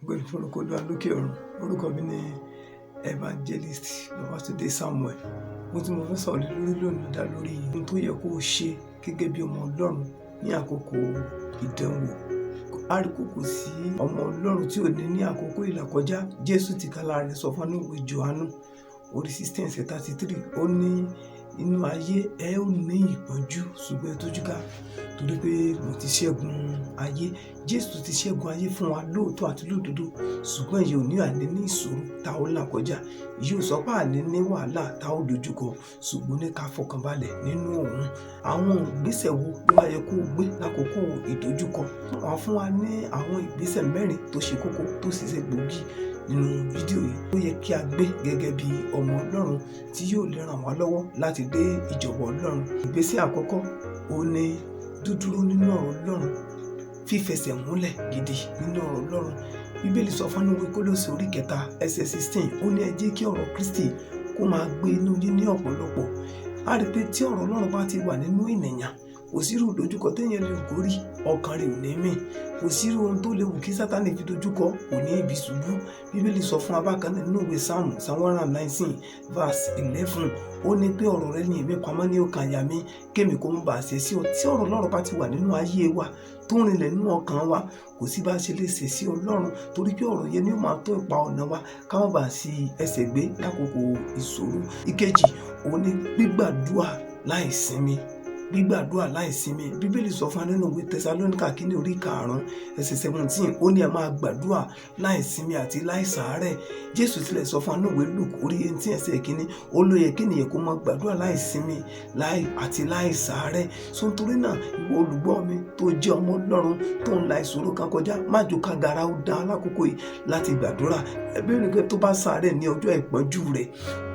Ògo ni fún orúkọ Olúwa lókè ọ̀run. Orúkọ mi ni Evangelist Babatunde Samuel. Ohun tí mo fẹ́ sọ̀rọ̀ lé lórí lónìí dá lórí ohun tó yẹ kó o ṣe gẹ́gẹ́ bí ọmọ Ọlọ́run ní àkókò ìdánwò. A rí pé kò sí ọmọ Ọlọ́run tí ò ní ní àkókò ìlàkọjá. Jésù tìkálára rẹ̀ sọ fún wa nínú ìwé Jòhánù orí 16 ẹsẹ̀ 33. Ó ní inú ayé ẹ ó ní ìpọ́njú, ṣùgbọ́n ẹ tújú ká, torí pé mo ti ṣẹ́gun ayé. Jésù ti ṣẹ́gun ayé fún wa lóòótọ́ àti lódodo, ṣùgbọ́n ìyẹn ò ní àní ní ìṣòro tá ó là kọjá. Ìyẹn ò sọ pé àní ní wàhálà tá ó dojúkọ, ṣùgbọ́n ní ká fọkànbalẹ̀ nínú òun. Àwọn ìgbésẹ̀ wo ló wá yẹ kó o gbé lákòókò ìdojúkọ? Wọ́n fún wa ní àwọn ìgbésẹ̀ mẹ́rin tó ṣe kókó tó sì ṣe gbòógì nínú fídíò yìí ó yẹ kí a gbé gẹ́gẹ́ bí ọmọ Ọlọ́run tí yóò lè ràn wá lọ́wọ́ láti dé ìjọba Ọlọ́run. Ìgbésẹ̀ àkọ́kọ́, ó ní dúdúró nínú ọ̀rọ̀ Ọlọ́run, fífẹsẹ̀ múlẹ̀ gidi nínú ọ̀rọ̀ Ọlọ́run. Bíbélì sọ fún ìwé Kólósè orí 3 ẹsẹ̀ 16, ó ní ẹ jẹ́ kí ọ̀rọ̀ Kristi kó máa gbé inú yín ní ọ̀pọ̀lọpọ̀. A rí pé tí ọ̀rọ̀ Ọlọ́run bá ti wà nínú ènìyàn, kò sí irú ìdojúkọ téèyàn lè kó rí, ọkàn rẹ̀ ò ní mì. Kò sí irú ohun tó léwu kí Sátánì fi dojúkọ, kò ní ibi ṣubú. Bíbélì sọ fún wa bákan náà nínú ìwé Sáàmù, Psalm 119 verse 11, ó ní pé ọ̀rọ̀ rẹ ni èmi pamọ́ ní ọkàn àyà mi, kémi kó má baà ṣẹ̀ sí ọ. Tí ọ̀rọ̀ Ọlọ́run bá ti wà nínú ayé wa, tó ń rinlẹ̀ nínú ọkàn wa, kò sí bá ṣe lè ṣẹ̀ sí Ọlọ́run, torí pé ọ̀rọ̀ yẹn ni ó máa tó ipa ọ̀nà wa ká má baà sí ẹsẹ̀ gbé lákòókò ìṣòro. Ìkejì, òun ni gbígbàdúà láìsinmi. Gbígbàdúà láìsinmi. Bíbélì sọ fún wa nínú ìwé Tẹsalóníkà kínní orí 5 ẹsẹ̀ 17, ó ní ẹ máa gbàdúà láìsinmi àti láìsàárẹ̀. Jésù tilẹ̀ sọ fún wa nínú ìwé Luke orí 18 ẹsẹ̀ 1, ó ló yẹ kí ènìyàn kó máa gbàdúà láìsinmi àti láìsàárẹ̀. So nítorí náà, ìwọ olùgbọ́ mi tó jẹ́ ọmọ Ọlọ́run tó ń la ìṣòro kan kọjá, má jò ká gara ó dá lákòókò yìí láti gbàdúrà. Ẹ bèèrè pé tó bá sàárẹ̀ ní ọjọ́ ìpọ́njú rẹ̀,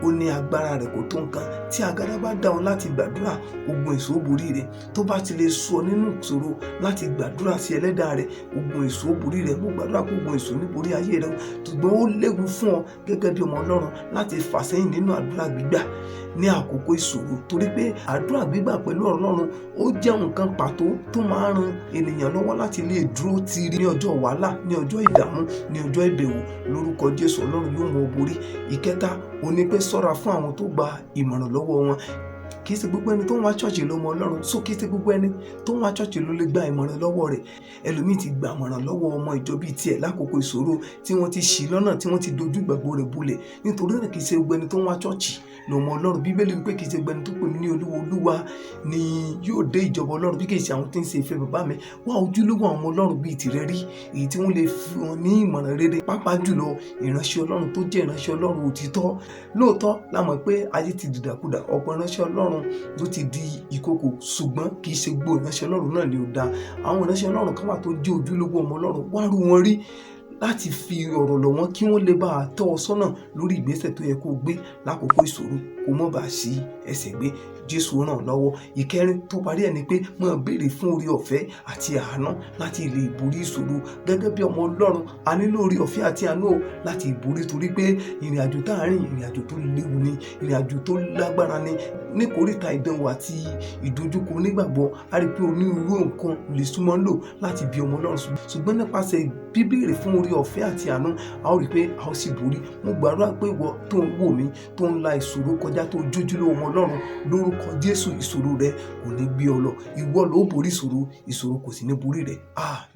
ó ní agbára rẹ̀ kò tó nǹkan. Tí agara bá dá ọ láti gbàdúrà, ogun èso ó borí rẹ̀. Tó bá ti lè sọ nínú ìṣòro láti gbàdúrà sí ẹlẹ́dàá rẹ̀, ogun èso ó borí rẹ̀. Mo gbàdúrà pé ogun èso ní borí ayé rẹ, ṣùgbọ́n ó léwu fún ọ gẹ́gẹ́ bí ọmọ Ọlọ́run láti fàsẹ́yìn nínú àdúrà gbígbà ní àkókò ìṣòro, torí pé àdúrà gbígbà pẹ̀lú Ọlọ́run ó jẹ́ nǹkan pàtó tó máa ń ran ènìyàn lọ́wọ́ láti lè dúró tiiri ní ọjọ́ wàhálà, ní ọjọ́ ìdààmú, ní ọjọ́ ìbẹ̀wò. Lórúkọ Jésù, Ọlọ́run yóò mú ọ borí. Ìkẹta, ó ní pé ṣọ́ra fún àwọn tó gba ìmọ̀ràn lọ́wọ́ wọn. Kì í ṣe gbogbo ẹni tó ń wá ṣọ́ọ̀ṣì ló mọ Ọlọ́run, so kì í ṣe gbogbo ẹni tó ń wá ṣọ́ọ̀ṣì ló lè gba ìmọ̀ràn lọ́wọ́ rẹ̀. Ẹlòmíì ti gba ìmọ̀ràn lọ́wọ́ ọmọ ìjọ bíi tiẹ̀ lákòókò ìṣòro tí wọ́n ti ṣì lọ́nà, tí wọ́n ti dojú ìgbàgbọ́ rẹ̀ bolẹ̀. Nítorí náà kì í ṣe gbogbo ẹni tó ń wá ṣọ́ọ̀ṣì ló mọ Ọlọ́run. Bíbélì wípé kì í ṣe gbogbo ẹni tó pè mí ní Olúwa, Olúwa ni yóò dé ìjọba Ọlọ́run, bí kì í ṣe àwọn tí ń ṣe ìfẹ́ bàbá mi. Wá ojúlówó àwọn ọmọ Ọlọ́run bíi tìrẹ rí, èyí tí wọ́n lè fún ọ ní ìmọ̀ràn rere, pàápàá jùlọ ìránṣẹ́ Ọlọ́run tó jẹ́ ìránṣẹ́ Ọlọ́run òtítọ́. Lóòótọ́ la mọ̀ pé ayé ti dìdàkudà, ọ̀pọ̀ ìránṣẹ́ Ọlọ́run ló ti di ìkòkò, ṣùgbọ́n kì í ṣe gbogbo ìránṣẹ́ Ọlọ́run náà ni ó dáa. Àwọn ìránṣẹ́ Ọlọ́run kan wà tó jẹ́ ojúlówó ọmọ Ọlọ́run, wá rú wọn rí láti fi ọ̀rọ̀ lọ̀ wọ́n kí wọ́n lè bá a tọ́ ọ sọ́nà lórí ìgbésẹ̀ tó yẹ kó gbé lákòókò ìṣòro, kó má bàa sí ẹsẹ̀ gbé. Jésù ràn ọ́ lọ́wọ́. Ìkẹrin tó parí ẹ̀ ni pé máa béèrè fún oore ọ̀fẹ́ àti àánú láti lè borí ìṣòro. Gẹ́gẹ́ bí ọmọ Ọlọ́run, a nílò oore ọ̀fẹ́ àti àánú láti borí, torí pé ìrìn àjò tá a rìn, ìrìn àjò tó léwu ni, ìrìn àjò tó lágbára ni. Ní kòríta ìdánwò àti ìdojúkọ onígbàgbọ́, a rí pé onírúurú nǹkan lè súnmọ́ lò láti bí ọmọ Ọlọ́run, ṣùgbọ́n nípasẹ̀ bíbéèrè fún oore ọ̀fẹ́ àti àánú, a ó rí pé a ó sì borí. Mo gbàdúrà pé ìwọ tó ń wò mí, tó ń la ìṣòro kọjá, tó jójúlówó ọmọ Ọlọ́run, lórúkọ Jésù, ìṣòro rẹ kò ní gbé ọ lọ. Ìwọ ló borí ìṣòro, ìṣòro kò sì ní borí rẹ. Àmín.